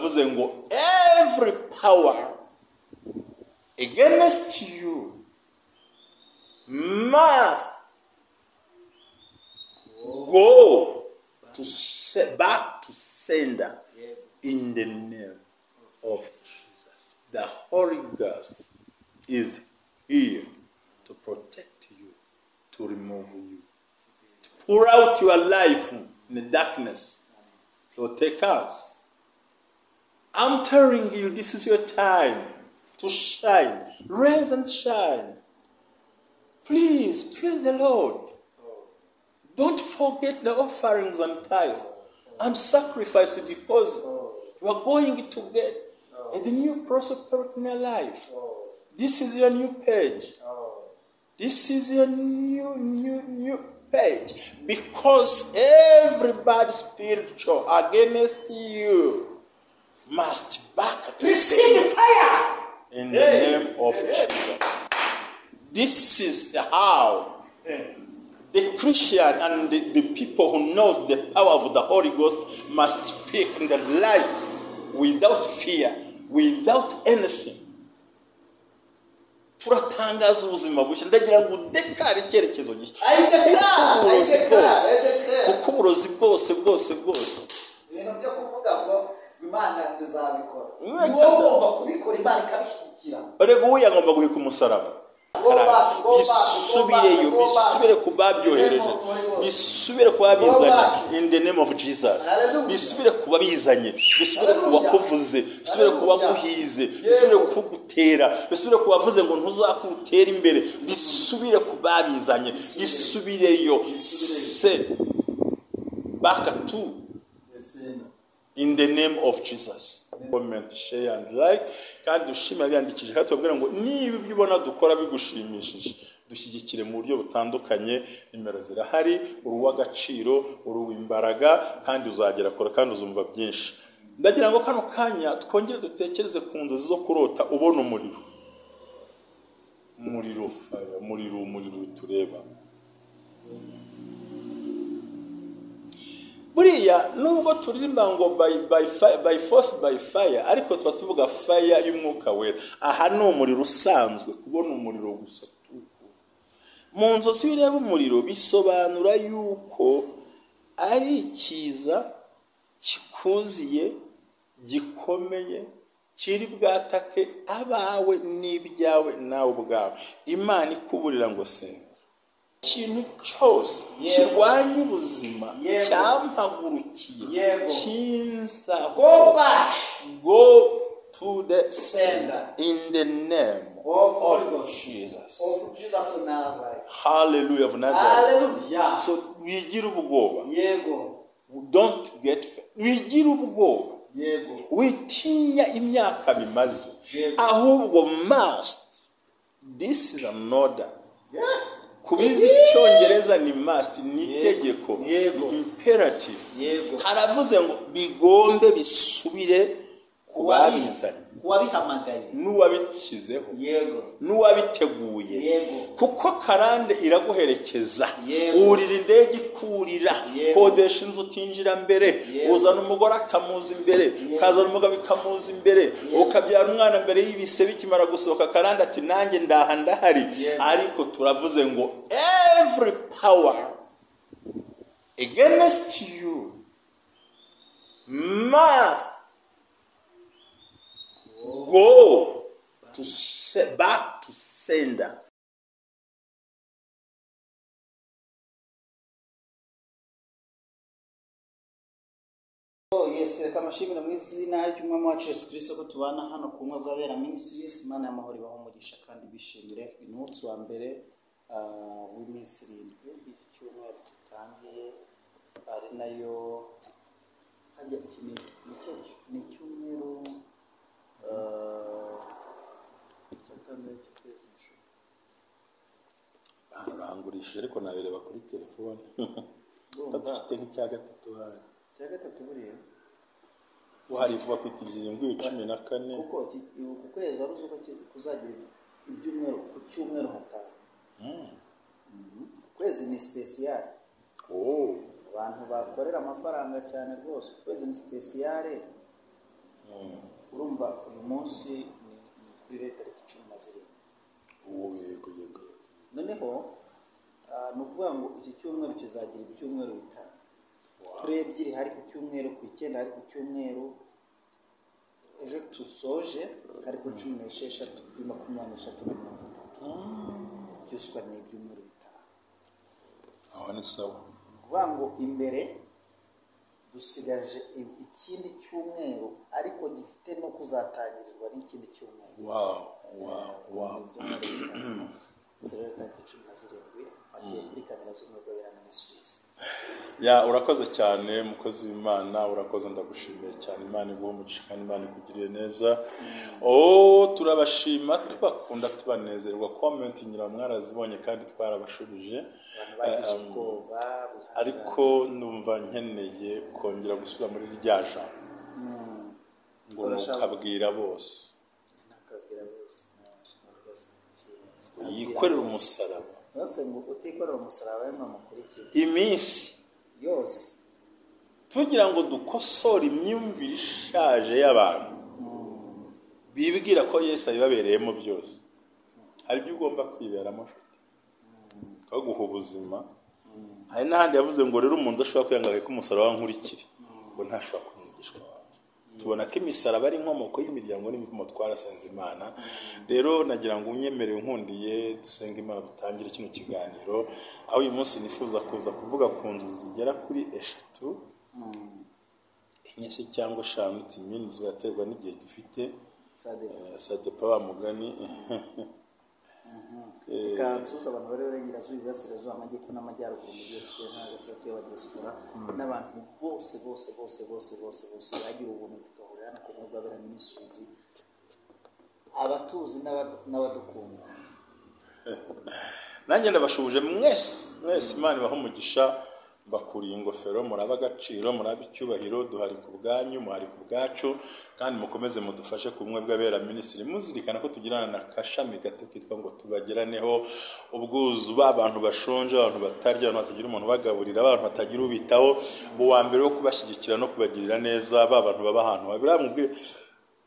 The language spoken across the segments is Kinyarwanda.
Turavuze ngo every power against you must go to back to sender in the name of Jesus. The Holy Ghost is here to protect you, to remove you, to pour out your life in the darkness, protect us. I'm telling you, this is your time to shine. Rise and shine. Please, praise the Lord. Don't forget the offerings and tithes and sacrifices, because you are going to get a new prosperity in your life. This is your new page. This is your new page. Because every bad spiritual against you must back to receive fire in the name of Jesus. This is how the Christian and the people who knows the power of the Holy Ghost must speak in the light without fear, without anything. Turatangaza ubuzima bushya, ndagira ngo udekare icyerekezo gishya. Kuko uburozi bwose bwose bwose ibintu byo kuvuga ngo Imana izabikora, ni wowe ugomba kubikora, Imana ikabishyigikira. Erega uwo yagomba guheka umusaraba. Bisubireyo, bisubire ku babyohereje, bisubire ku babizanye in the name of Jesus. Bisubire ku babizanye, bisubire ku bakuvuze, bisubire ku baguhize, bisubire kugutera, bisubire ku bavuze ngo ntuzakutera imbere, bisubire ku babizanye, bisubireyo. Se back to in the name of Jesus. Comment, share and like. Kandi ushima byandikije kandi tubabwira ngo niba ibyo ubona dukora bigushimishije, dushyigikire mu buryo butandukanye. Nimero zirahari, uruw'agaciro, uruw'imbaraga, kandi uzagera kure kandi uzumva byinshi. Ndagira ngo kano kanya twongere dutekereze ku nzozi zo kurota ubona umuriro. Umuriro, fire, umuriro, umuriro tureba. Buriya nubwo turirimba ngo by force by fire, ariko tuba tuvuga fire y'umwuka wera. Aha ni umuriro usanzwe, kubona umuriro gusa. Mu nzozi iyo ureba umuriro bisobanura yuko ari ikiza kikuziye gikomeye kiri bwatake abawe n'ibyawe nawe ubwawe. Imana ikuburira ngo senga. Ikintu cyose kirwanya ubuzima cyampagurukiye kinza, go back, go to the sender in the name of Jesus, of Jesus of Nazareth. Hallelujah of Nazareth. Hallelujah. So wigira ubwoba. Yego. Don't get wigira ubwoba. Yego. Witinya imyaka bimaze, ahubwo must. This is an order. Yeah. Kubizi icyongereza ni must, ni itegeko, ni imperative. Haravuze ngo bigombe bisubire ku babizanye, kuwabihamagaye, n'uwabishyizeho, yego, n'uwabiteguye. Kuko karande iraguherekeza. Urira indege ikurira, kodesha inzu ukinjira mbere, uzana umugore akamuza imbere, ukazana umugabo ikamuza imbere, ukabyara umwana mbere y'ibise bikimara gusohoka, karande ati nanjye ndaha ndahari. Ariko turavuze ngo every power against you must go to back to sender. Yes, reka amashimire mu izina ry'Umwami wacu Yesu Kristo ko tubana hano ku bumwe bw'abera Ministries. Imana y'amahoro ibahe umugisha kandi bishimire uyu munsi wa mbere w'iminsi 7 y'iki cyumweru dutangiye, ari nayo hajya iki ni icyumweru Barangurishije ariko nabireba kuri telefone. Dufite nk'icya gatatu hari. Icya gatatu buriya uhari vuba ku 7:14, kuko uku kwezi wari uzi ko kuzagira ibyumweru ku cyumweru hatanu. Ukwezi ni special. Abantu bakorera amafaranga cyane rwose, ukwezi ni special. Munsi ni kuri leta tariki 17. Uwo yego yego. Noneho ni ukuvuga ngo iki cyumweru kizagira ibyumweru 5. Kuri 2 hari ku cyumweru, ku 9 hari ku cyumweru, ejo tusoje hari ku 16, kuri 23 na 30. Byose uko ni ibyumweru 5. Aho ni sawa. Ni ukuvuga ngo imbere dusigaje ikindi cyumweru ariko gifite no kuzatangirirwa n'ikindi cyumweru. Wow, wow, wow. Ibyumweru 5. Rero tariki 17 bagiye kuri kamera z'umwuga Ministries. Ya, urakoze cyane mukozi w'Imana, urakoze, ndagushimiye cyane. Imana iguhe umugisha kandi Imana ikugirire neza. Oh, turabashima, tubakunda, tubanezerwa. Comment ngira mwarazibonye kandi twarabashubije. Abantu bagize ubwoba, ariko numva nkeneye kongera gusubira muri rya jambo ngo nukabwira bose, yikorera umusaraba bose, ngo utikorera umusaraba we mukurikire iminsi yose, tugira ngo dukosore imyumvire ishaje y'abantu bibwira ko Yesu abibabereyemo byose. Hari ibyo ugomba kwiberamo nshuti, kaguha ubuzima. Hari n'ahandi yavuze ngo rero umuntu udashobora kwiyanga ko umusaraba nkurikire, ngo ntashobora kumwigishwa wawe. Tubona ko imisaraba ari inkomoko y'imiryango n'imivumo. Twarasenze Imana. Rero nagira ngo unyemerere, unkundiye, dusenge Imana dutangire kino kiganiro, aho uyu munsi nifuza kuza kuvuga ku nzu zigera kuri 3, 4 se cyangwa 5, timini zibaterwa n'igihe dufite. Ça dépend wa mugani. Reka nsuhuze abantu bari iburengerazuba, iburasirazuba, amajyepfo n'amajyaruguru, umujyi wa Kigali n'ahagati y'abadiaspora, n'abantu bose bose bose bose bose bose bagira ubuntu tugahurira hano ku Mwuga W'Abera Ministries, abatuzi n'abadukunda. Nanjye ndabashubuje mwese mwese, Imana ibahe umugisha. Mbakuriye ingofero, murabe agaciro, murabe icyubahiro. Duhari ku bwanyu, muhari ku bwacu, kandi mukomeze mudufashe ku bumwe bw'abera minisitiri, muzirikana ko tugirana na kashami gato kitwa ngo tubageraneho ubwuzu, abantu bashonje, abantu batarya, abantu batagira umuntu ubagaburira, abantu batagira ubitaho, uwa mbere wo kubashyigikira no kubagirira neza, ba bantu baba ahantu habira. Mubwire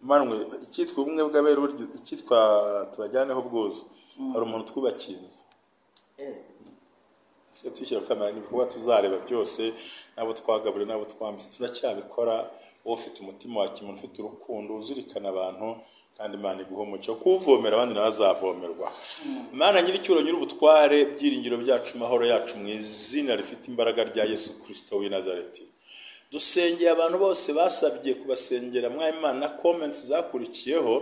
Manwe, icyitwa ubumwe bw'abera, burya icyitwa tubajyaneho ubwuzu, hari umuntu twubakiye inzu. Tujya twishyira kamera, ni ibikorwa tuzareba byose, n'abo twagaburiye n'abo twambitse, turacyabikora. Wowe ufite umutima wa kimuntu, ufite urukundo, uzirikana abantu, kandi Imana iguha umucyo kuwuvomera, abandi nawe azavomerwa. Imana nyiricyubahiro, nyir'ubutware, byiringiro byacu, mahoro yacu, mu izina rifite imbaraga rya Yesu Kirisito w'i Nazareti, dusengeye abantu bose basabye kubasengera. Mwami Imana, na comments zakurikiyeho,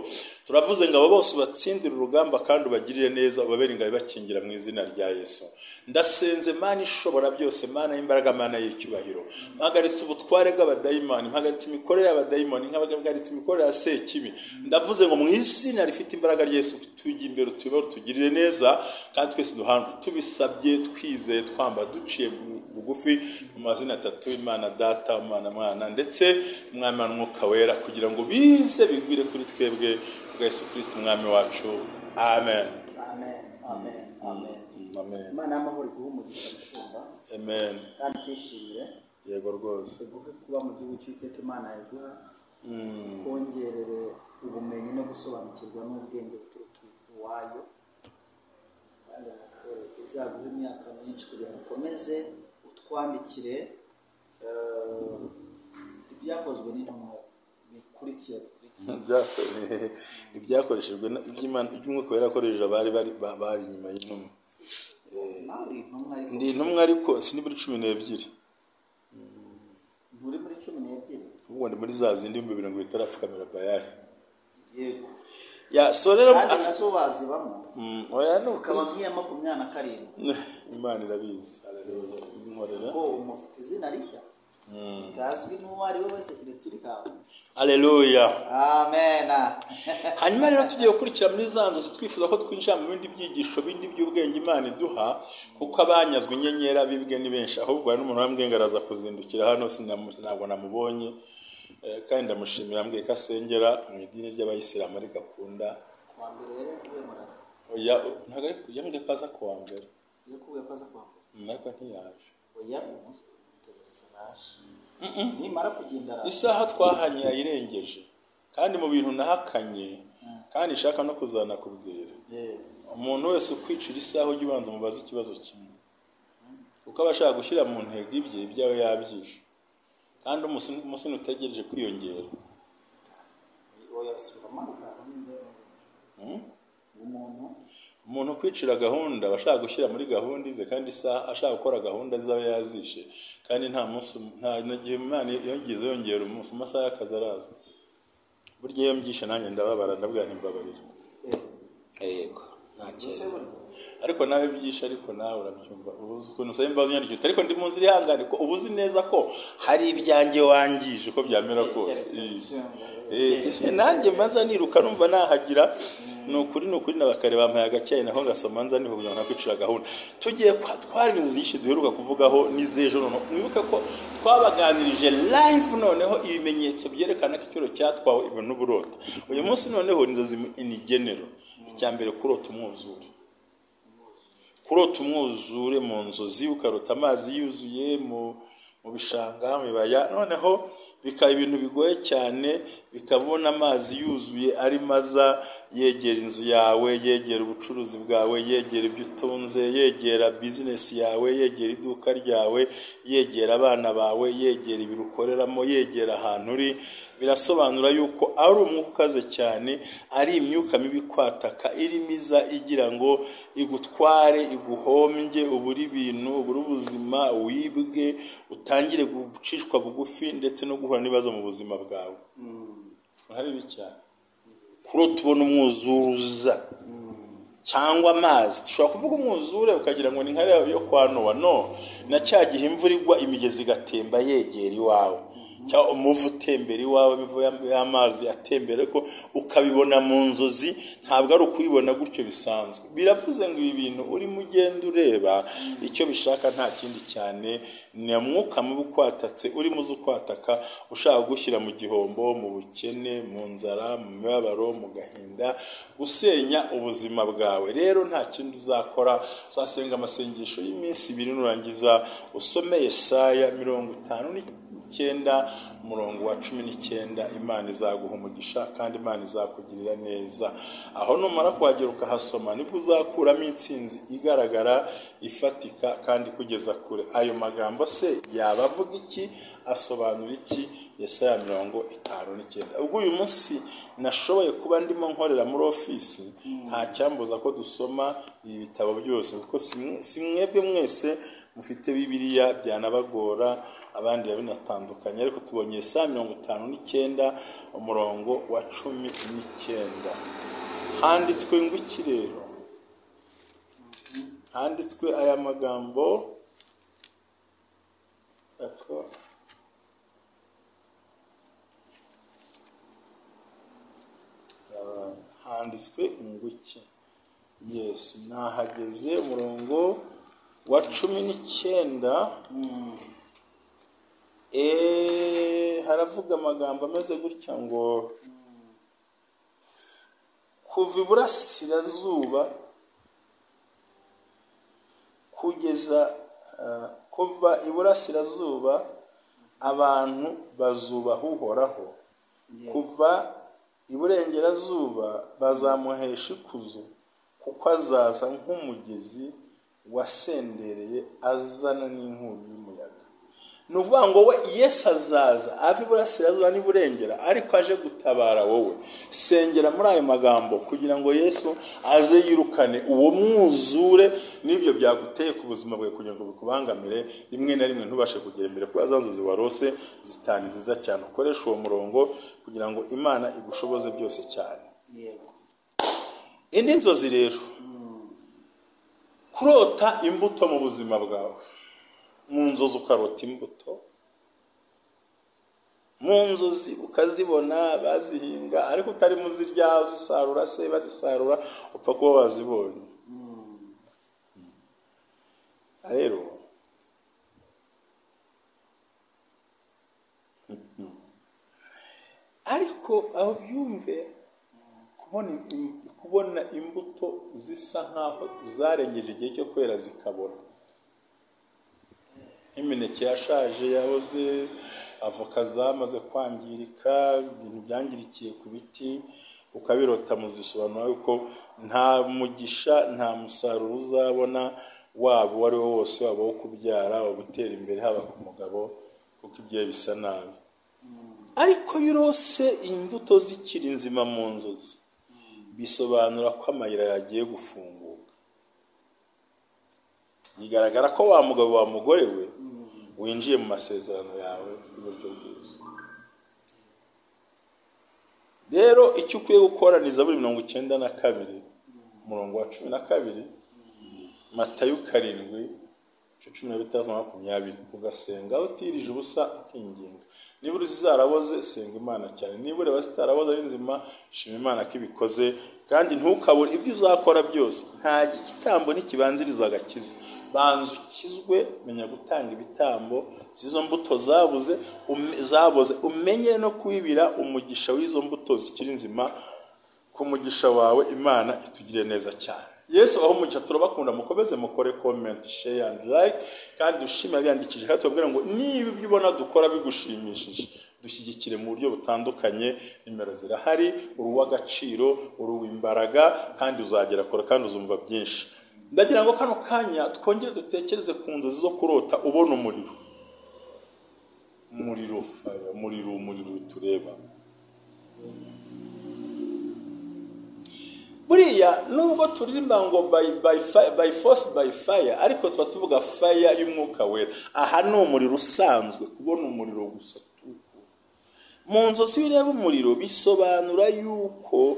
turavuze ngo abo bose ubatsindire urugamba kandi ubagirire neza, ubabere ingabo ibakingira mu izina rya Yesu. Ndasenze Mana ishobora byose, Mana y'imbaraga, Mana y'icyubahiro, mpagaritse ubutware bw'abadayimoni, mpagaritse imikorere y'abadayimoni, mpagaritse imikorere ya sekibi. Ndavuze ngo mu izina rifite imbaraga rya Yesu, tujye imbere, utuyobore, utugirire neza, kandi twese duhanwe tubisabye, twizeye, twamba duciye bugufi mu mazina atatu, Imana Data, Imana Mwana, ndetse Umwami Mwuka Wera, kugira ngo bize bigwire kuri twebwe bwa Yesu Kristo Umwami wacu. Amen. Amen, amen, amen. Amen. Imana y'amahoro iguhe umugisha, mushumba. Amen. Kandi twishimire. Yego rwose. Iguhe kuba mu gihugu cy'Uwiteka Imana yaguha, kongerere ubumenyi no gusobanukirwa n'ubwenge buturuka iwayo, kandi izaguhe imyaka myinshi kugira ngo ukomeze utwandikire ibyakozwe n'intumwa bikurikira bikurikira. Ibyakoreshejwe iby'Imana, iby'Umwuka Wera yakoresheje abari bari inyuma y'intumwa. Nawe uri intumwa ariko. Ndi intumwa, ariko si muri 12. Nturi muri 12. Ahubwo ndi muri za zindi 20,000 ngo bitarapfukamira Bayali. Yego. Ya, so rero Kandi nazo bazibamo. Oya, ni ukuri. Ukaba nk'iya 27. Imana irabizi, haleluya, inkorera. Ko umufite izina rishya ritazwi n'uwo ari we wese keretse urihawe. Haleluya. Amen. Hanyuma rero tugiye gukurikira muri za nzozi, twifuza ko twinjira mu bindi byigisho bindi by'ubwenge Imana iduha, kuko abanyazwe inyenyeri, abibwe ni benshi. Ahubwo hari n'umuntu wambwiye ngo araza kuzindukira hano, ntabwo namubonye. Kandi ndamushimira, ambwiye ko asengera mu idini ry'abayisilamu ariko akunda. Ku wa mbere rero yakubwiye muraza? Oya, ntabwo ari yambwiye ko aza ku wa mbere. Yakubwiye ko aza ku wa mbere? Ariko ntiyaje. Oya, uyu munsi gutegereza araje, nimara kugenda araza. Isaha twahanye yayirengeje, Kandi mu bintu nahakanye kandi nshaka no kuzanakubwira, umuntu wese ukwicira isaha ujya ubanza umubaze ikibazo kimwe, kuko aba ashaka gushyira mu ntego ibye ibyawe yabyishe, kandi umunsi utegereje kwiyongera. Umuntu ukwicira gahunda aba ashaka gushyira muri gahunda ize, kandi isaha ashaka gukora gahunda z'aho yazishe, kandi nta munsi nta gihe Imana yongeze yongera umunsi, amasaha y'akazi araza. Burya iyo mbyishe nanjye ndababara, ndabwira nti mbabarira. Yego, nta kintu. Ariko nawe byishe, ariko nawe urabyumva, ubuze ukuntu usaba imbabazi unyandikira, ariko ndi mu nzira ihangane, ko ubuzi neza ko hari ibyanjye wangije uko byamera kose. Nanjye maze niruka numva nahagira, ni ukuri n'abakare bampaye agacyayi naho ngasoma nza niho kugira ngo nakwicira gahunda. Tugiye twari inzu nyinshi duheruka kuvugaho n'izejo, noneho mwibuke ko twabaganirije live, noneho ibimenyetso byerekana ko icyoro cyatwawe ibintu n'uburota. Uyu munsi noneho inzozi in general. Icya mbere, kurota umwuzure. Kurota umwuzure mu nzozi, ukarota amazi yuzuye mu bishanga, mu bibaya, noneho bikaba ibintu bigoye cyane, bikabona amazi yuzuye ari maza yegera inzu yawe, yegera ubucuruzi bwawe, yegera ibyo utunze, yegera bizinesi yawe, yegera iduka ryawe, yegera abana bawe, yegera ibiro ukoreramo, yegera ahantu uri. Birasobanura yuko ari umwuka ukaze cyane, ari imyuka mibi kwataka irimo iza igira ngo igutware, iguhombye, ubure ibintu, ubure ubuzima, wibwe, utangire gucishwa bugufi ndetse no guhura n'ibibazo mu buzima bwawe. Hari cyane kurota ubona umwuzuza cyangwa amazi. Dushobora kuvuga umwuzure ukagira ngo ni nka yo kwa Nowa, no na cya gihe imvura igwa imigezi igatemba yegera iwawe, cyangwa umuvu utembera iwawe, imivu y'amazi atembera, ariko ukabibona mu nzozi, ntabwo ari ukubibona gutyo bisanzwe. Biravuze ngo ibi bintu urimo ugenda ureba icyo bishaka nta kindi cyane, ni umwuka mubi ukwatatse, urimo uza ukwataka, ushaka gushyira mu gihombo, mu bukene, mu nzara, mu mibabaro, mu gahinda, gusenya ubuzima bwawe. Rero nta kindi uzakora, uzasenga amasengesho y'iminsi ibiri, nurangiza usome Yesaya 59 umurongo wa 19. Imana izaguha umugisha kandi Imana izakugirira neza. Aho numara kuhagera ukahasoma, nibwo uzakuramo intsinzi igaragara, ifatika kandi kugeza kure. Ayo magambo se yaba avuga iki? Asobanura iki? Yesaya 59. Ubwo uyu munsi nashoboye kuba ndimo nkorera muri ofisi, nta cyambuza ko dusoma ibi bitabo byose, kuko si mwebwe mwese mufite Bibiliya, byanabagora, abandi binatandukanye. Ariko tubonye Yesaya 59 umurongo wa 19. Handitswe ngo iki rero? Handitswe aya magambo handitswe ngo iki? Yes, nahageze umurongo wa 19. Haravuga amagambo ameze gutya ngo kuva iburasirazuba kugeza kuva iburasirazuba abantu bazubaha Uhoraho, kuva iburengerazuba bazamuhesha ikuzo, kuko azaza nk'umugezi wasendereye azana n'inkubi y'umuyaga. Ni ukuvuga ngo we Yesu azaza ava iburasirazuba n'iburengera, ariko aje gutabara wowe. Sengera muri ayo magambo kugira ngo Yesu aze yirukane uwo mwuzure n'ibyo byaguteye ku buzima bwawe, kugira ngo bikubangamire rimwe na rimwe ntubashe kugera imbere, kuko za nzozi warose zitani nziza cyane. Ukoresha uwo murongo kugira ngo Imana igushoboze byose cyane. Indi nzozi rero, kurota imbuto mu buzima bwawe. Mu nzozi ukarota imbuto, mu nzozi ukazibona bazihinga, ariko utari muzirya, uzisarura se bazisarura, upfa kuba wazibonye. Rero ariko aho byumve, kubona imbuto zisa nkaho zarengeje igihe cyo kwera zikabona. Nk'imineke yashaje yaboze, avoka zamaze kwangirika, ibintu byangirikiye ku biti, ukabirota muzisobanura yuko nta mugisha, nta musaruro uzabona, waba uwo ari wo wose, waba wo kubyara, waba gutera imbere, haba ku mugabo, kuko ibyo bisa nabi. Ariko iyo urose imbuto zikiri nzima mu nzozi, bisobanura ko amayira yagiye gufunguka. Bigaragara ko wa mugabo wa mugore we winjiye mu masezerano yawe y'uburyo bwiza. Rero icyo ukwiye gukora ni Zaburi 92 umurongo wa 12, Matayo 7 16-20, ugasenga utirije ubusa, ukinginga. Niba uri zaraboze, senga Imana cyane. Niba ureba zitaraboze ari nzima, shima Imana ko ibikoze, kandi ntukabure ibyo uzakora byose. Nta gitambo ntikibanziriza agakiza. Banza ukizwe, menya gutanga ibitambo by'izo mbuto zabuze, zaboze, umenye no kwibira umugisha w'izo mbuto zikiri nzima ku mugisha wawe. Imana itugire neza cyane. Yesu abahe umugisha, turabakunda, mukomeze mukore comment, share and like, kandi dushime abiyandikishije, kandi tubabwira ngo niba ibyo ubona dukora bigushimishije, dushyigikire mu buryo butandukanye. Nimero zirahari, uri uw'agaciro, uri uw'imbaraga, kandi uzagera kure kandi uzumva byinshi. Ndagira ngo kano kanya twongere dutekereze ku nzozi zo kurota ubona umuriro, umuriro fire, umuriro, umuriro tureba. Buriya nubwo turirimba ngo by force by fire, ariko tuba tuvuga fire y'umwuka wera. Aha ni umuriro usanzwe, kubona umuriro gusa. Mu nzozi iyo ureba umuriro bisobanura yuko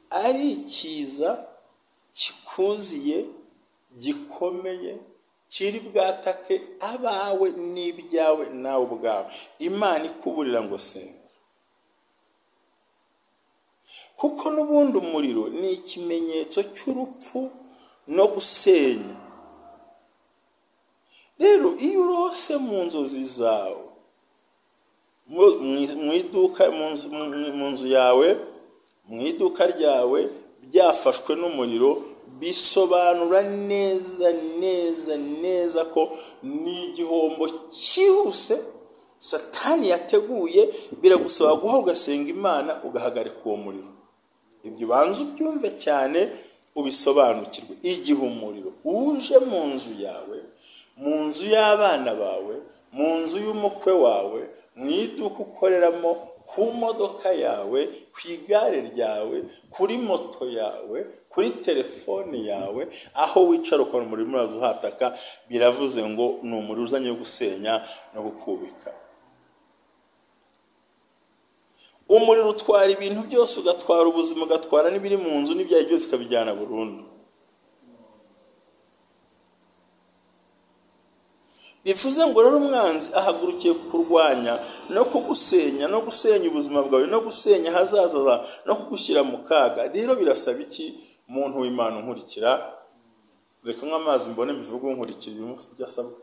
ari ikiza kikuziye gikomeye, kiri bwatake abawe n'ibyawe nawe ubwawe. Imana ikuburira ngo senga, kuko n'ubundi umuriro ni ikimenyetso cy'urupfu no gusenya. Rero iyo urose mu nzozi zawe, mu iduka, mu nzu yawe, mu iduka ryawe byafashwe n'umuriro, bisobanura neza neza neza ko ni igihombo cyihuse Satani yateguye. Biragusaba guha ugasenga Imana, ugahagarika uwo muriro. Ibyo ubanza ubyumve cyane, ubisobanukirwe. Igihe umuriro uje mu nzu yawe, mu nzu y'abana bawe, mu nzu y'umukwe wawe, mu iduka ukoreramo, ku modoka yawe, ku igare ryawe, kuri moto yawe, kuri telefone yawe, aho wicara ukora umuriro uraza uhataka, biravuze ngo ni umuriro uzanye gusenya no gukubika. Umuriro utwara ibintu byose, ugatwara ubuzima, ugatwara n'ibiri mu nzu n'ibyaye byose, ukabijyana burundu. Bivuze ngo rero umwanzi ahagurukiye kurwanya no kugusenya, no gusenya ubuzima bwawe, no gusenya ahazaza, no kugushyira mu kaga. Rero birasaba iki muntu w'Imana unkurikira? Reka nywe amazi mbone mbivuge, unkurikira uyu munsi ibyo asabwa.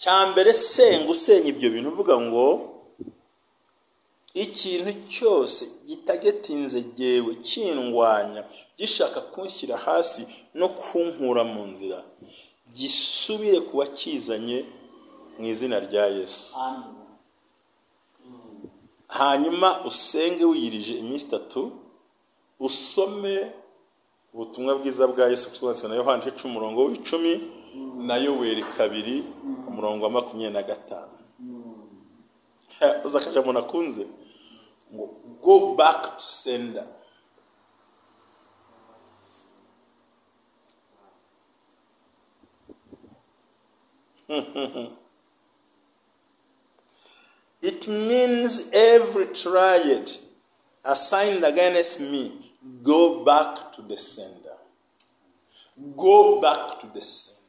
Cya mbere, senga usenya ibyo bintu, uvuga ngo ikintu cyose gitagetinze jyewe, kindwanya, gishaka kunshyira hasi no kunkura mu nzira, gisubire kuba kizanye mu izina rya Yesu. Amen. Hanyuma usenge wiyirije iminsi 3, usome ubutumwa bwiza bwa Yesu Kristo na Yohana 10:10 na Yoweri 2 umurongo wa 25. Uzakaja umuntu akunze ngo go back to sender. It means every triad assigned against me, go back to the sender. Go back to the sender.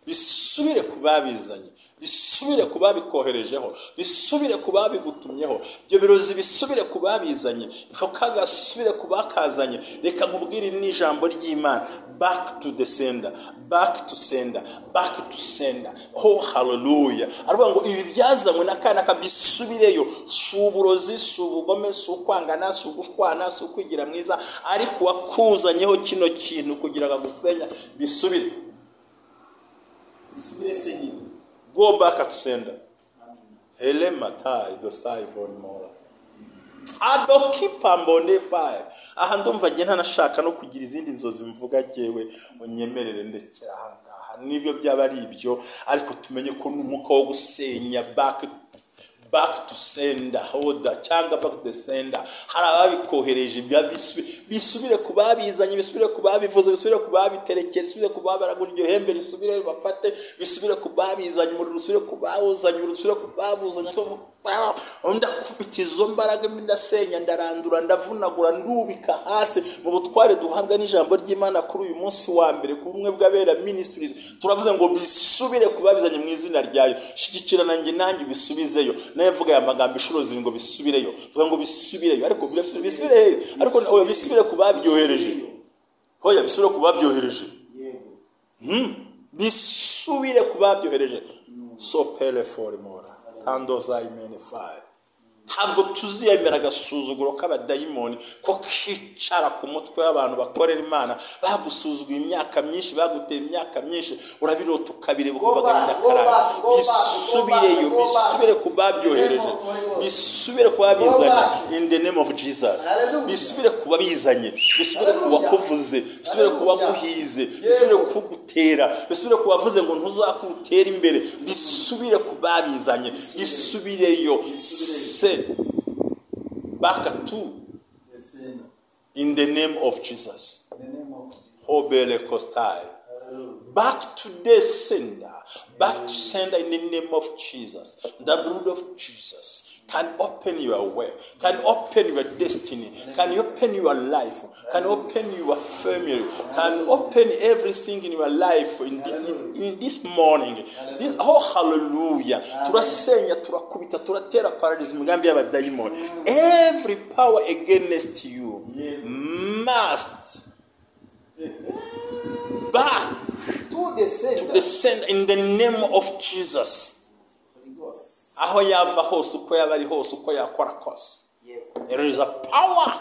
Bisubire ku babizanye, bisubire ku babikoherejeho, bisubire ku babigutumyeho. Ibyo birozi bisubire ku babizanye, ako kagasubire ku bakazanye. Reka nkubwire n'ijambo ry'Imana, back to the sender, back to sender, back to sender. Oh hallelujah. Aravuga ngo ibi byazanywe n'akana kabisubireyo. Si uburozi, si ubugome, si ukwangana, si ugushwana, si ukwigira mwiza, ariko wakuzanyeho kino kintu kugira ngo agusenya, bisubire. Bisubire se nyine. Go back to sender. Hele matai dosai von mora. Adokipa mbone fire. Aha ndumva ngiye ntanashaka no kugira izindi nzozi mvuga jyewe, unyemerere ndekera aha ngaha. Nibyo byaba ari ibyo, ariko tumenye ko n'umwuka wo gusenya, back to sender, hoda cyangwa back to the sender. Hari ababikohereje, bisubire ku babizanye, bisubire ku babivuze, bisubire ku babiterekera, bisubire ku babaragura iryo hembe, risubire bafate, bisubire ku babizanye, umuriro usubire ku bawuzanye, umuriro usubire ku babuzanye. Ndakubita izo mbaraga, ndasenya, ndarandura, ndavunagura, ndubika hasi mu butware duhabwa n'ijambo ry'Imana kuri uyu munsi wa mbere ku bumwe bw'abera ministries. Turavuze ngo bisubire ku babizanye mu izina ryayo. Shyigikirana njye nanjye bisubizeyo. Nawe mvuga aya magambo inshuro zirindwi ngo bisubireyo. Vuga ngo bisubireyo, ariko bisubire, ariko oya, bisubire ku babyohereje. Oya, bisubire ku babyohereje. Bisubire ku babyohereje. So pele for mora tandoza imene fire. Ntabwo tuziyemera agasuzuguro k'abadayimoni ko kicara ku mutwe w'abantu bakorera Imana. Bagusuzuguye imyaka myinshi, baguteye imyaka myinshi, urabirota ukabireba ukumva agahinda karaje. Bisubireyo, bisubire ku babyohereje, bisubire ku babizanye, in the name of Jesus. Bisubire ku babizanye, bisubire ku wakuvuze, bisubire ku waguhize, bisubire kugutera, bisubire ku wavuze ngo ntuzakutere imbere, bisubire ku babizanye, bisubireyo. Se back to The sender. in the name of Jesus. In the name of Jesus. Hobele Kostai. Back to the sender. Back to sender in the name of Jesus. The blood of Jesus can open your way, can open your destiny, can open your life, can open your family, can open everything in your life in this morning. This, oh hallelujah. Turasenya, turakubita, turatera paralysis imigambi y'abadayimoni. Every power against you must back To the sender. the sender in the name of Jesus. Holy Ghost. Aho yava hose, uko yaba ari hose, uko yakora kose. Yego. There is a power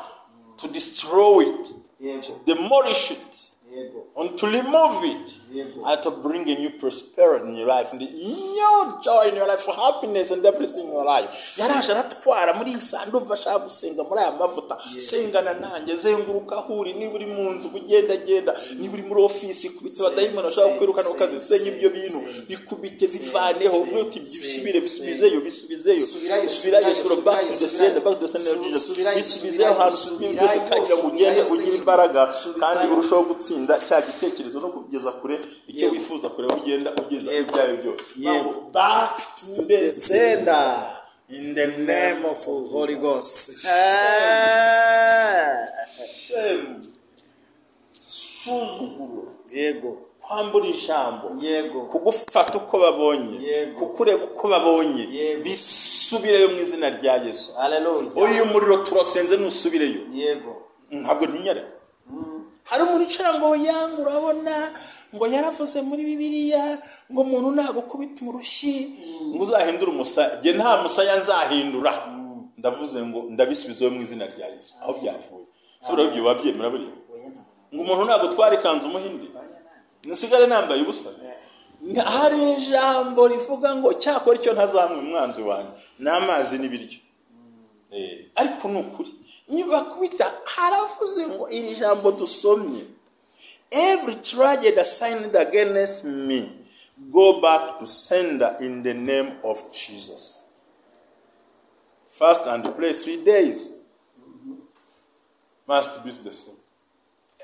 to destroy it, Yego. demolish it, Yego. and to remove it, Yego. and to bring a new prosperity in your life, and new joy in your life, happiness and everything in your life. Yaraje aratwara muri iyi saa, ndumva ashaka gusenga muri aya mavuta. Sengana nanjye, zenguruka aho uri, niba uri mu nzu ugendagenda, niba uri muri ofisi, kubita abadayimoni bashaka kwirukana ku kazi, senya ibyo bintu, bikubite, bivaneho, uvuge uti bisubire, bisubizeyo, bisubizeyo, Subirayo, subirayo, subirayo, subira back to the sender, back to the sender of Jesus. Subirayo, Bisubizeyo ahantu, subirayo, byose kugira ngo ugende subirayo, ugire imbaraga subirayo. kandi urusheho gutsinda cya gitekerezo no kugeza kure icyo Yego. wifuza kureba, ugenda ugeza Yego. ibyawe byose. Yego. Back to the The sender. in the Name of Holy Ghost. Shame, suzuguro, Yego. kwambura ijambo, Yego. kugufata uko babonye, Yego. kukureba uko babonye, Yego. bisubireyo mu izina rya Yesu. Hallelujah. Uyu muriro turasenze nusubireyo. Yego. Ntabwo ntinyare. Hari umuntu ucara ngo yanga, urabona ngo yaravuze muri Bibiliya ngo umuntu nagukubita urushyi ngo uzahindure umusaya. Njye nta musaya nzahindura. Ndavuze ngo ndabisubizeho mu izina rya Yesu aho byavuye. Se buriya ibyo babyemera buriya Oya ntabwo. ngo umuntu nagutwara ikanzu umuhinde Oya nanjye. nsigare nambaye ubusa? Hari ijambo rivuga ngo cyakora icyo ntazanywa umwanzi wanjye ni amazi n'ibiryo. Ariko ni ukuri nibakubita, haravuze ngo iri jambo dusomye, every tragedy assigned against me go back to sender in the name of Jesus. Fast and pray 3 days, must be the same.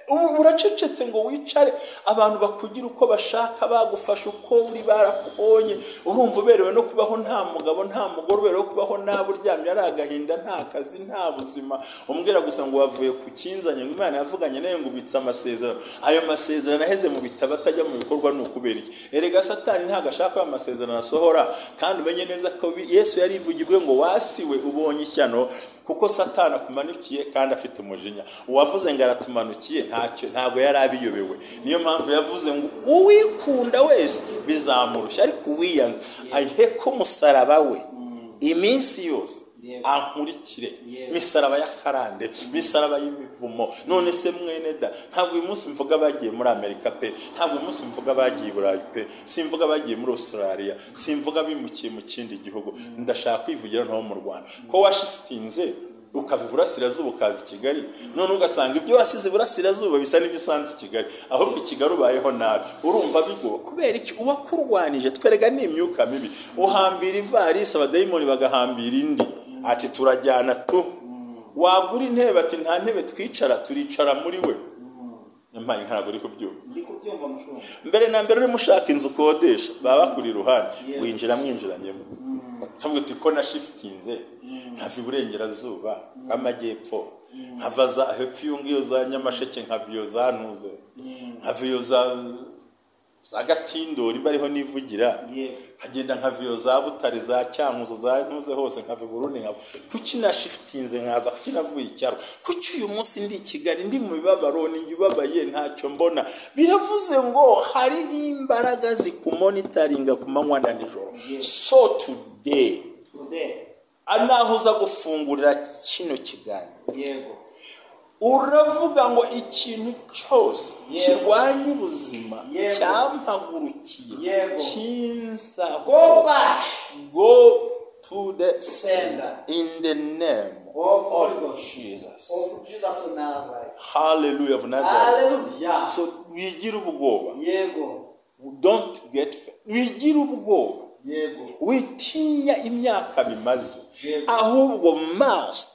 Ubu uracecetse ngo wicare abantu bakugira uko bashaka, bagufasha uko uri, barakubonye, urumva uberewe no kubaho nta mugabo nta mugore, uberewe kubaho nabi, uryamye ari agahinda, nta kazi nta buzima. Umbwira gusa ngo wavuye ku kinzanye, ngo Imana yavuganye nawe ngo ubitse amasezerano. Ayo masezerano aheze mu bitabo atajya mu bikorwa ni ukubera iki? Erega Satani ntabwo ashaka ko ayo masezerano asohora. Kandi umenye neza ko Yesu yarivugirwe ngo wasiwe ubonye ishyano, kuko Satani akumanukiye kandi afite umujinya. Uwavuze ngo aratumanukiye ntacyo, ntabwo yari abiyobewe. Niyo mpamvu yavuze ngo uwikunda wese bizamurushya, ariko uwiyanga aheke umusaraba we iminsi yose ankurikire. Misaraba y'akarande, misaraba y'imivumo. None se mwene da, ntabwo uyu munsi mvuga bagiye muri Amerika pe, ntabwo uyu munsi mvuga bagiye i Burayi pe, simvuga bagiye muri Australia, simvuga bimukiye mu kindi gihugu. Ndashaka kwivugira nto mu Rwanda ko washifitinze ukava iburasirazuba ukaza i Kigali, none ugasanga ibyo wasize iburasirazuba bisa n'ibyo usanze i Kigali, ahubwo i Kigali ubayeho nabi. Urumva bigoba kubera iki? Uwakurwanije twerega ni imyuka mibi. Uhambira ivarisi, abadayimoni bagahambira indi, ati turajyana tu. Wagura intebe, ati nta ntebe twicara, turicara muri we. Nyamara ntabwo uri kubyumva. Ndi kubyumva mushumba. Mbere na mbere urimo ushaka inzu ukodesha, baba bakuri iruhande, winjira mwinjiranyemo. Ntabwo uti ko nashifitinze nkava iburengerazuba amajyepfo, nkava za hepfo iyo ngiyo za Nyamasheke, nkava iyo za Ntuze, nkava iyo za Gatindori mba ariho nivugira, nkagenda nkava iyo za Butare, za Cyankuzo, za Ntuze hose, nkava i Burundi, nkava. Kuki nashifitinze nkaza? Kuki navuye icyaro? Kuki uyu munsi ndi i Kigali, ndi mu mibabaro, ninjye ubabaye, ntacyo mbona? Biravuze ngo hariho imbaraga zikumonitaringa ku manywa na nijoro. So today, naho uza gufungurira kino kiganiro, yego, uravuga ngo ikintu cyose kirwanya ubuzima cyampagurukiye kinza, go back, go to the sender in the name of Jesus, of Jesus of Nazareth. Hallelujah of Nazareth. Hallelujah. So wigira ubwoba. Yego. Don't get, wigira ubwoba. Yego. Witinya imyaka bimaze, ahubwo must,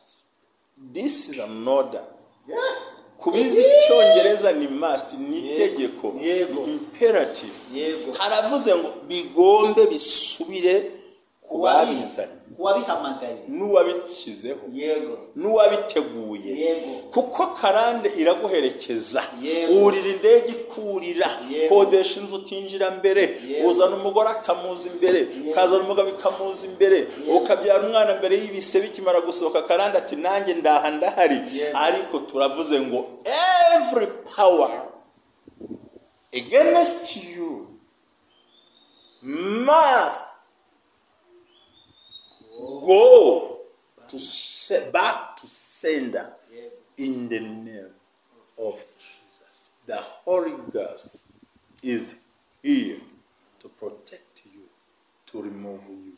this is an order. Kubizi icyongereza ni must, ni itegeko, ni imperative. Haravuze ngo bigombe bisubire ku babizanye, kuwabihamagaye, n'uwabishyizeho, n'uwabiteguye. Kuko karande iraguherekeza. Urira indege ikurira, kodesha inzu ukinjira mbere, uzana umugore akamuza imbere, ukazana umugabo ikamuza imbere, ukabyara umwana mbere y'ibise bikimara gusohoka, karande ati nanjye ndaha ndahari. Ariko turavuze ngo every power against you must go to back to sender in the name of Jesus. The Holy Ghost is here to protect you, to remove you,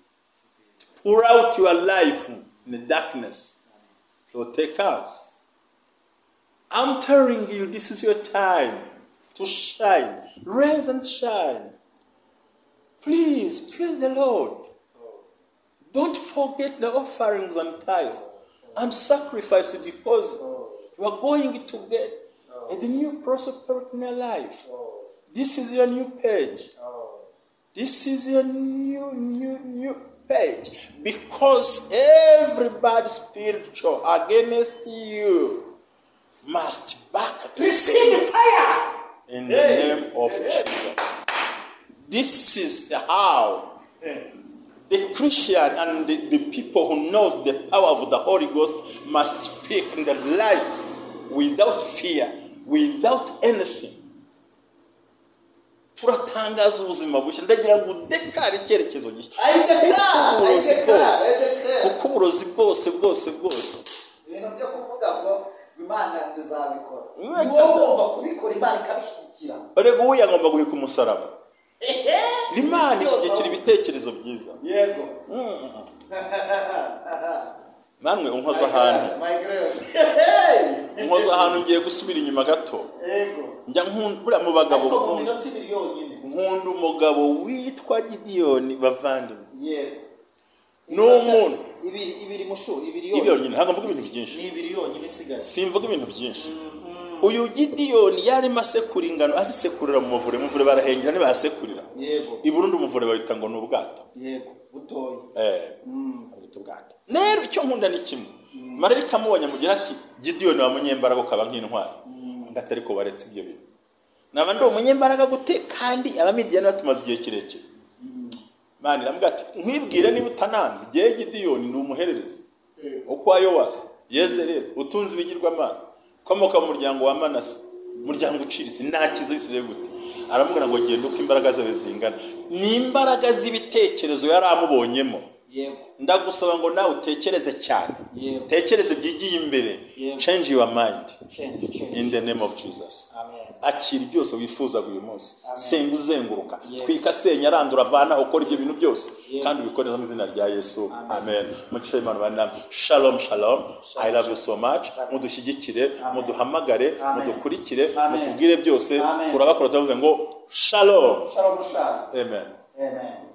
to pour out your life in the darkness. Protect us. I'm telling you, this is your time to shine. Rise and shine. Please, praise the Lord. Don't forget the offerings and tithes and sacrifices, because you are going to get a new prosperity in your life. This is your new page. This is your new page. Because every bad spiritual against you must back to receive fire in the name of Jesus. This is how the Christian and the people who knows the power of the Holy Ghost must speak in the light without fear, without anything. Turatangaza ubuzima bushya. Ndagira ngo udekare icyerekezo gishya. Kuko uburozi bwose bwose bwose, ibintu byo kuvuga ngo Imana izabikora, ni wowe ugomba kubikora, Imana ikabishyigikira. Erega uwo yagomba guheka umusaraba. Imana ishyigikira ibitekerezo byiza. Yego. Namwe unkoza ahantu. Unkoza ahantu ngiye gusubira inyuma gato. Yego. Njya nkunda mu bagabo nkunda umugabo witwa Gidiyoni bavandimwe. Yego. Ni umuntu ibiri mushu ibiri yonyine. Ntabwo mvuga ibintu byinshi. Ni ibiri yonyine isigaye. Simvuga ibintu byinshi. Uyu Gidiyoni yarimo asekura ingano, azisekurira mu muvure, muvure barahengera ntibahasekurira. Yego. I Burundi umuvure bawita ngo ni ubwato. Yego, butoya. Bwita ubwato. Rero icyo nkunda ni kimwe, marayika amubonye amugira ati: "Gidiyoni wa munyembaraga, ukaba nk'intwari." Undi atari ko baretse ibyo bintu, naba ndi umunyembaraga gute kandi Abamidiyani batumaze igihe kirekire? Imana iramubwira ati: "Nkwibwire niba utananze, igihe Gidiyoni ndi umuhererezi uko wa Yowasi Yezereri utunze ibigirwamana, ukomoka mu muryango wa Manase, umuryango uciriritse, nakiza Abisirayeli gute?" Aramubwira ngo: "Genda uko imbaraga zawe zingana." Ni imbaraga z'ibitekerezo yari amubonyemo. Ndagusaba ngo nawe utekereze cyane. Yego. Utekereze byigiye imbere. Yego. Change your mind Change, change. in the name of Jesus. Amen. Akira byose wifuzaga uyu munsi. Amen. Senga uzenguruka, Yego. twika, senya, arandura, avana, ukora ibyo bintu byose Yego. kandi ubikoreza mu izina rya Yesu, amen. Mugisha w'Imana bane namwe. Shalom, shalom, I love you so much. Mudushyigikire, muduhamagare, Amen. mudukurikire, Amen. mutubwire byose. Amen. Turabakora, turavuze ngo shalom. Shalom, shalom. Amen. Amen.